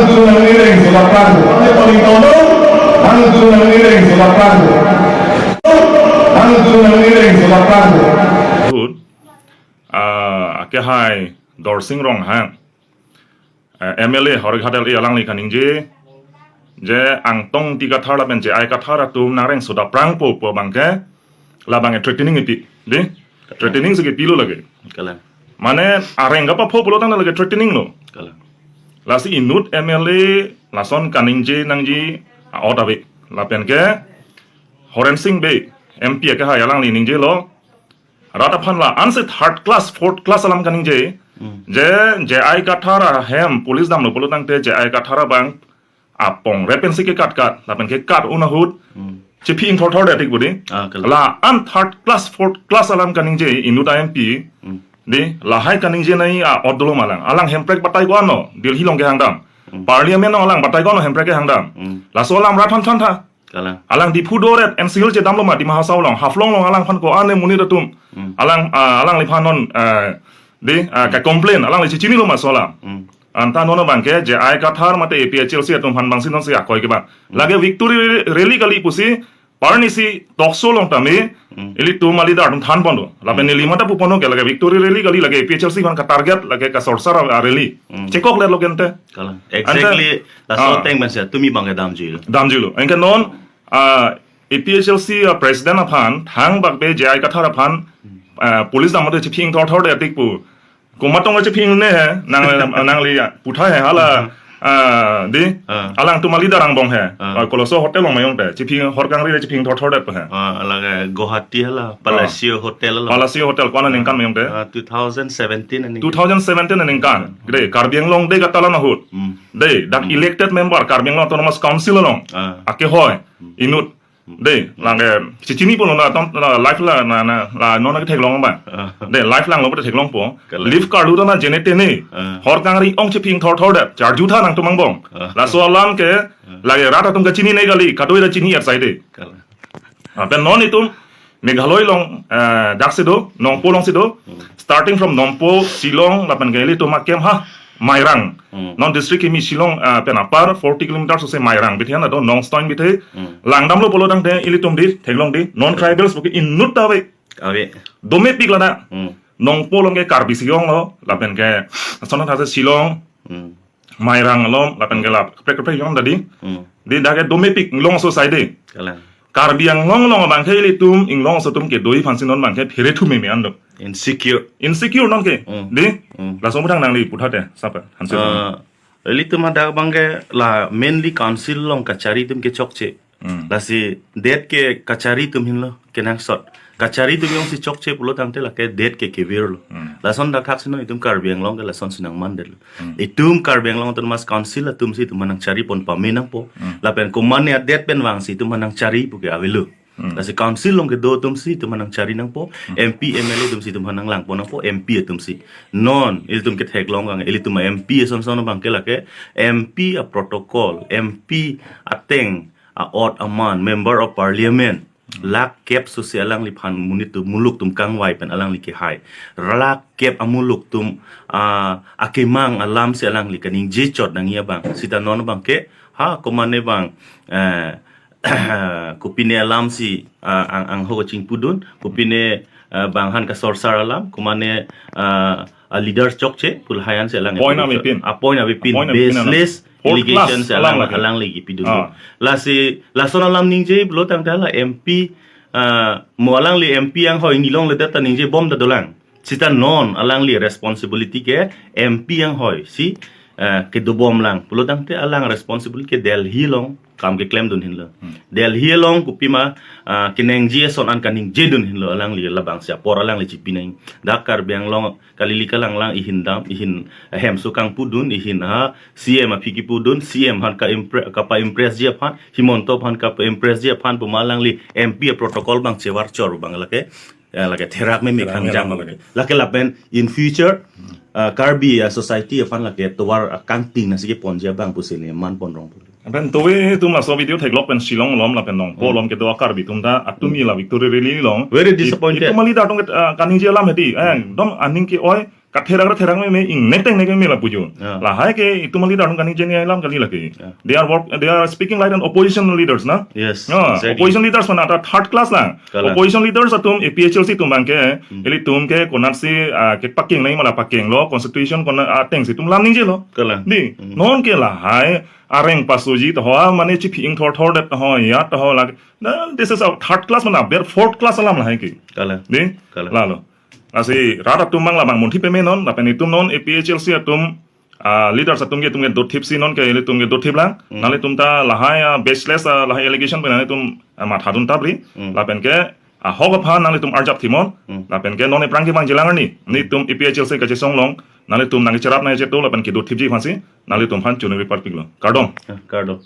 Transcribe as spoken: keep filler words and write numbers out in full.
Ang tunang nireng sulapang. Ang tunang nireng sulapang. Ang tunang nireng sulapang. Ahut, ah, akehai Dorsing Ronghang, eh, M L A, Howraghat L A alangli kaningje, je Angtong Ingti Kathar lapen J I Kathar atum nangreng sudapprangpo pu abangke, labang threatening kipi, di? Threatening si kipilo lake. Kalang. Mane areng kapapho pulo tangte lake threatening lo. Kalang. Lasi inut M L A lason kaningje nangji a-ot ave. Lapen ke Horensing Bey, M P akehai alangli ningjelo. Rat aphan la-ansi third class, fourth class alam kaningje. Hmm. Je J I Kathar ahem police damlo pulo tangte J I Kathar abang apong repensi kekat kat, lapen kekat un ahut, Hmm. chephi ingthorthor det tik budi. Ah, kalang. La-an third class, fourth class alam kaningje inut a-M P. Hmm. Di, lahai kaningje nangji a-ot dolo ma alang. Alang Hemprek batai ko-an lo, Delhi along kehang dam. Hmm. Parliament along alang batai ko-an lo Hemprek kehang dam. Hmm. Laso alam rat aphan thantha. Kalang. Alang Diphu doret, N C Hills chedamlo ma, Dima Hasao along, Haflong along alangphan ko-an monit atum. Hmm. Alang, ah, alangliphan non, eh, di, ah, Hmm. ke-complain, alangli chechinilo ma laso alam. Hmm. Anta non abangke J I Kathar mate A P H L C atum aphan bangsi nonsi akoi ke bang. Hmm. Lake victory rally kali pusi, parnisi talk show along tame, Hmm. ilitum a-leader atum thanpon do. Lapen Hmm. neli mata puponlo ke lake victory rally kali, lake A P H L C aphan ka-target, lake kasorsar a-rally. Hmm. Chekokletlo ke ante. Kalang. Ante Exactly. Laso Ah. ateng pensi tumi abangke damjuilo. Damjuilo. Anke non, ah, A P H L C, ah, president aphan, thangbak be J I Kathar aphan, ah, police damlote chephi ingthorthor det tik pu. Komat tong chephi ingne he, nang, nangli, ah, puthot he, hala, ah, di, Ah. alangtum a-leader angbong he. Ah. Ah, Koloso Hotel along ma jongte, chephi hor kangri le chephi ingthorthor det pu he. Ah, lake Guwahati hala, Ah. Palacio Hotel along. Palacio Hotel, ko-an aningkan ma jongte? Ah, two thousand seventeen aningkan. Two thousand seventeen aningkan. Gede, Karbi Anglong Day katalan ahut. Hmm. Dei, dak Hmm. elected member Karbi Anglong Autonomous Council along. Ah. Akehai, Hmm. inut. Dei, lake, chechini pulo na, ton, na, live la, na, na, la, non ke theklong bang. Ah. Dei, live langlo pute theklongpo. Kalang. Live karlu ta na jene tene. Ah. Hor kangri ong chephi ingthorthor det. Charjutha nangtum angbong. Ah. Laso alam ke, Ah. lake rat atum kachinine kali, kadoi ra chini er saide. Kalang. Ah, pen non itum, Meghalaya along, eh, daksi do, Nongpoh alongsi do. Hmm. Starting from Nongpoh, Shillong, lapen ke ilitum ahem ha, Mairang. Hmm. Non district kimi Shillong, eh, pen apar forty kilometers ose Mairang. Bithe na do, Nongstoiñ bithe. Hmm. Langdamlo pulo tangte ilitum di, theklong di, non tribals puke inut ta ave. Ave. Domepik lana. Hmm. Nongpoh along ke Karbi si jonglo, lapen ke, asona thase Shillong. Hmm. Mairang along, lapen ke la, kaprek kaprek jong tadi. Hmm. Di dak ke domepik, inglong aso saide. Kalang. Karbi Anglong along abangke ilitum, inglong aso atum kedoi aphansi non abangke phere thu meme an do. Insecure. Insecure non ke. Hmm. Di? Hmm. Laso mudang nangli puthot te, sapa? Hanse. Ah, ilitum hadak abangke la mainly council along kachari atum ke chokche. Hmm. Lasi det ke kachari atum henlo, kenangsot. Kachari atum jongsi chokche pulo tangte lake det ke kevirlo. Hmm. Lason dak thaksi non itum Karbi Anglong ke lasonsi nangmandetlo. Hmm. Itum Karbi Anglong Autonomous Council atumsi itum aphan nangcharipon pame nangpo. Hmm. Lapen komatne adet pen vangsi itum aphan nangchari puke avelo. Hmm. Lasi council along kedo atumsi itum aphan nangchari nangpo. Hmm. M P, M L A atumsi itum aphan nanglangpon nangpo, M P atumsi. Non, ilitum ketheklong kang, ilitum M P ason son abangke lake, M P a-protocol, M P ateng, a-ot aman, Member of Parliament, Hmm. lakh kep sose alangliphan monit atum muluk atum kangvai pen alangli kehai. Lakh kep amuluk atum, ah, akemang alamsi alangli kaningje chot nangji abang. Sita non abangke, ha, komatne bang, eh, kopine alamsi, ah, ang, angho kachingpudun, kopine, ah, bang aphan kasorsar alam, komatne, ah, a-leader chokche, pu lahai ansi alang Point apin. Apin avepin. Apin avepin. Apin avepin alam. Baseless Fourth class allegation si alang alang lagi. Alangli kipidun. Ah. Lasi, lason alam ningje pulo tangte la M P, ah, mo alangli M P anghoi nilongle ta ningjebom ta dolang. Sita non alangli responsibility ke M P anghoisi, ah, kedobom lang. Pulo tangte alang responsibility ke Delhi along kam keklemdun henlo. Hmm. Delhi along kopima, ah, keningje ason an kaningjedun henlo alangli labangsi apor alangli chipi nang. Dak Karbi Anglong kali lika lang lang ihin dam, ihin hemso kangpudun, ihin ha, C M aphi kipudun, C M aphan ka-impre-, kapa-impressji aphan, Himanta aphan kapa-impressji aphan, puma alangli M P a-protocol abang chevar chor abang lake, eh, lake therak meme Therak meme kangjang lake. Lake lapen in future, Hmm. eh, Karbi a-society aphan lake tovar akangting nangsi keponji abang pusi neli manpon rong pu. Lapen tuve itum laso video theklok pen Shillong along lapen Nongpoh Hmm. along kedo a-Karbi atum ta atum Hmm. ila victory rally along. Very It-, disappointed. Itum a-leader atum ke, ah, kaningje alam hedi. Eh, Hmm. dom aning ke-oi, katherak ra therak meme, ingnek tengnek meme lapu jo. Ya. Lahai ke itum leader atum kaningje alam kali lake. Ya. They are work, they are speaking like an opposition leaders na. Yes, Ah, exactly. Opposition leaders mana ta third class lang. Kalang. Opposition leaders atum A P H L C atum abang ke, Hmm. ilitum ke konatsi, ah, kepakeng nangji ma la pakenglo, constitution konat atengsi itum lam ningjelo. Kalang. Di, Hmm. non ke lahai areng pasoji to ho, mane chiphi ingthorthor det to ho, ya to ho lake. Na, this is a third class mana, ber fourth class alam lahai ke. Kalang. Di? Kalang. Lalo. Lasi rat atum abang labang munthi peme non, lapen itum non A P H L C atum, ah, leaders atum ke itum ke dothipsi non ke ilitum ke dothip lang. Hmm. Nanglitum ta lahai, ah, baseless, ah, lahai allegation pen nanglitum, ah, mathadun tapri. Hmm. Lapen ke, ah, ahok aphan nanglitum arjap thimon. Hmm. Lapen ke non aphrang kevangji alang arni. Nelitum A P H L C kachesong along, nanglitum nangcherap nangchetu lapen kedothipji aphansi nanglitum aphan chunuri parpiklo. Kardom. Ah, kardom.